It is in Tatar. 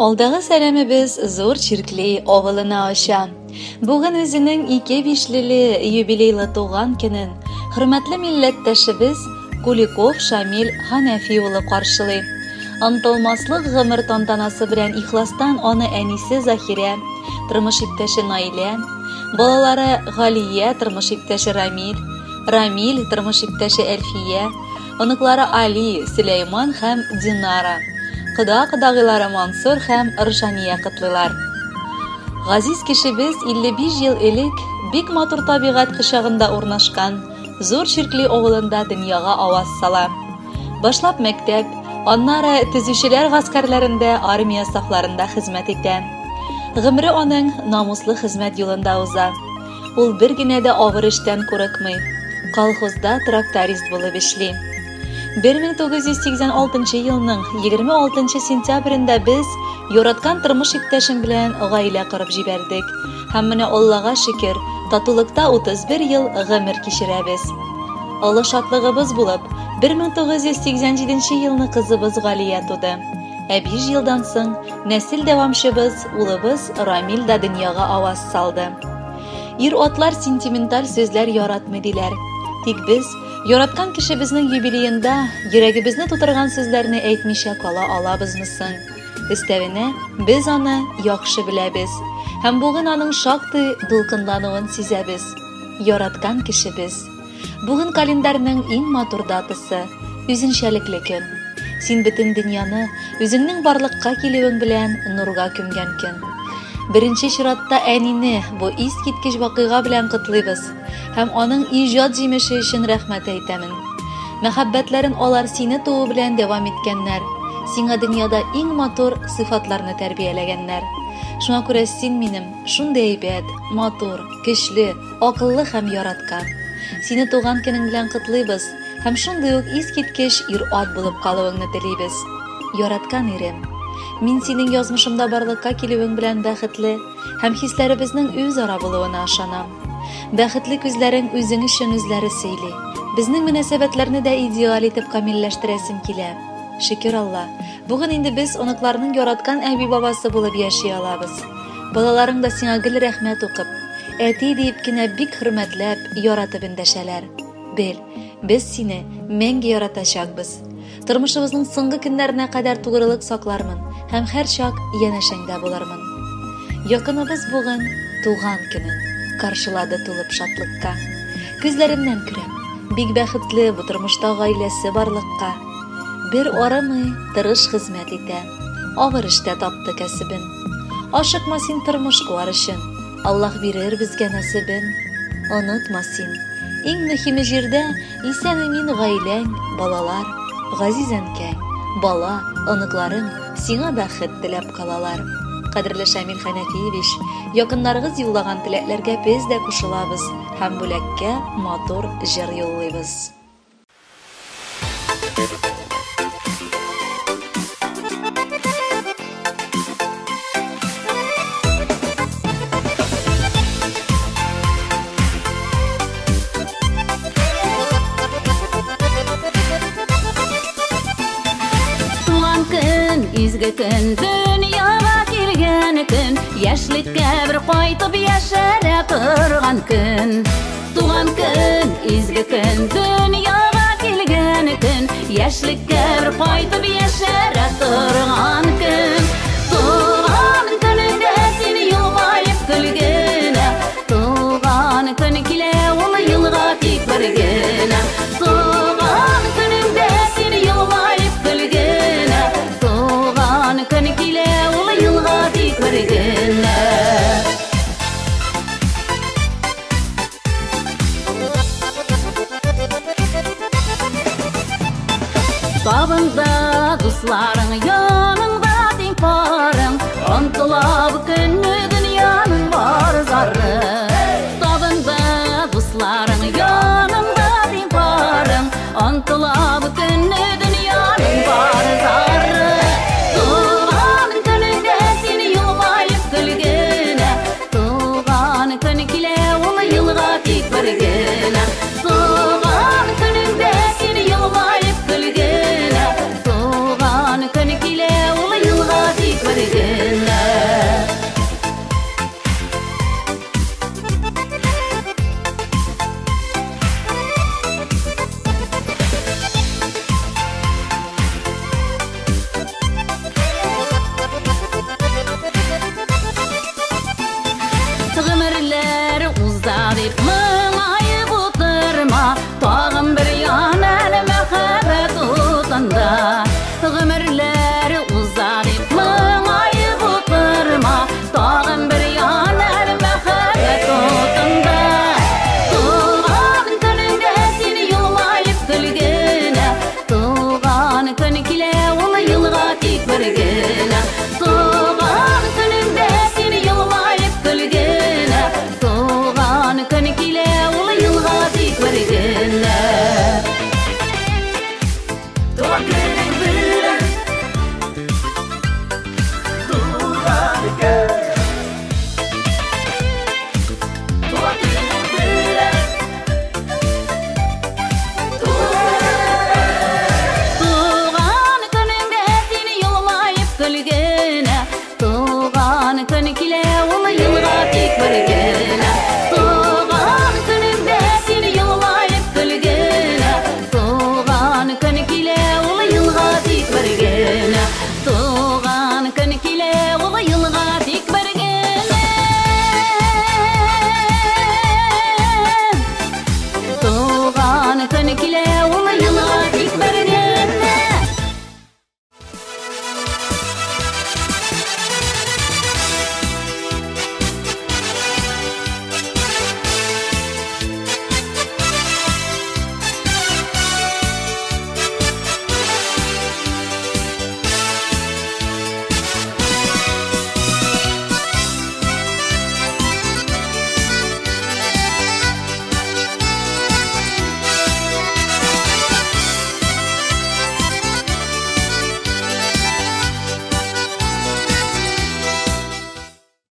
Алдагы сәламебез Зур Чиркли авылына оча. Бүген үзенең ике бишлеле юбилейлы туган көнен хөрмәтле милләттәшебез Куликов Шамил Ханәфи улы каршылый. Онытылмаслык гомер тантанасы белән ихластан аны әнисе Заһирә, тормыш иптәше Наилә, балалары Галия, тормыш иптәше Рамил, Рамил, тормыш иптәше Әлфия, оныклары Али, Сөләйман һәм Динара, кода-кодагыйлары Мансур һәм Рушания котлыйлар. Газиз кешебез 55 ел элек бик матур табигать кочагында урнашкан Зур Чиркли авылында дөньяга аваз сала. Башлап мәктәп, аннары төзүчеләр гаскәрләрендә армия сафларында хезмәт итә. Гомере аның намуслы хезмәт юлында уза. Ул бер генә дә авыр эштән курыкмый. Колхозда тракторист булып эшли. 1986 елның 26 сентябрендә без яраткан тормыш иптәшем белән гаилә корып җибәрдек. Һәм менә Аллага шөкер, татулыкта 31 ел гомер кичерәбез. Олы шатлыгыбыз булып, 1987 елны кызыбыз Галия туды. Ә 5 елдан соң нәсел дәвамчыбыз, улыбыз Рамил дә дөньяга аваз салды. Ир-атлар сентименталь сүзләр яратмый диләр. Тик без, яраткан кешебезнең юбилеенда йөрәгебезне тутырган сүзләрне әйтмичә кала алабызмы соң? Өстәвенә, без аны яхшы беләбез һәм бүген аның шактый дулкынлануын сизәбез. Яраткан кешебез. Бүген календарьның иң матур датасы, үзенчәлекле көн. Син бөтен дөньяны үзеңнең барлыкка килүең белән нурга күмгән көн. Беренче чиратта әнине бу искиткеч вакыйга белән котлыйбыз һәм аның иҗат җимеше өчен рәхмәт әйтәмен. Мәхәббәтләрен алар сине туу белән дәвам иткәннәр, сиңа дөньяда иң матур сыйфатларны тәрбияләгәннәр. Шуңа күрә син минем шундый әйбәт, матур, көчле, акыллы һәм яраткан. Сине туган көнең белән котлыйбыз һәм шундый ук искиткеч ир-ат булып калуыңны телибез. Яраткан ирем, мин синең язмышымда барлыкка килүең белән бәхетле һәм хисләребезнең үзара булуына ышанам. Бәхетле күзләрең үзең өчен үзләре сөйли. Безнең мөнәсәбәтләрне дә идеаль итеп камилләштерәсем килә. Шөкер Алла, бүген инде без оныкларның яраткан әби-бабасы булып яши алабыз. Балаларың да сиңа гел рәхмәт укып, әти диеп кенә бик хөрмәтләп, яратып эндәшәләр. Бел, без сине мәңге яратачакбыз. Тормышыбызның соңгы көннәренә кадәр тугрылык саклармын һәм һәрчак янәшәңдә булырмын. Якыныбыз бүген туган көнен каршылады тулып шатлыкка. Күзләремнән күрәм, бик бәхетле бу тормышта гаиләсе барлыкка. Бер арымый тырыш хезмәт итә, авыр эштә тапты кәсебен. Ашыкма син тормыш куар өчен, Аллаһ бирер безгә насыйбын. Онытма син, иң мөһиме җирдә исән-имин гаиләң, балалар, газиз әнкәң, бала, оныкларың сиңа бәхет теләп калалар. Кадерле Шамил Хәнәфиевич, якыннарыгыз юллаган теләкләргә без дә кушылабыз һәм бүләккә матур җыр юллыйбыз. Туган көн, изге көн, дөньяга килгән көн, яшьлеккә бер кайтып яшәрә торган көн. Туган көн, изге көн, дөньяга килгән көн, яшьлеккә бер кайтып яшәрә торган көн. Туган көнеңдә син елмаеп көлгенә, туган көн килә ул елга тик бер генә. Туган көнеңдә син елмаеп көлгенә, туган көн килә ул елга тик бер генә. Табында дусларың, яныңда тиң парың, онтыла бу көнне дөньяның бар зары. Табында дусларың, яныңда тиң парың, онтыла бу көнне дөньяның бар зары. Туган көнеңдә син елмаеп көлгенә, туган көн килә ул елга тик бер генә. Туган көнеңдә син елмаеп көлгенә, туган көн килә ул елга тик бер генә. Туган көнең белән. Туган көн. Туган көнең белән. Туган көнеңдә син елмаеп көлгенә, туган көн килә ул елга тик бер генә. Туган көнеңдә син елмаеп көлгенә, туган көн килә ул елга тик бер генә. Туган көн килә ул елга тик бер генә. Туган көн килә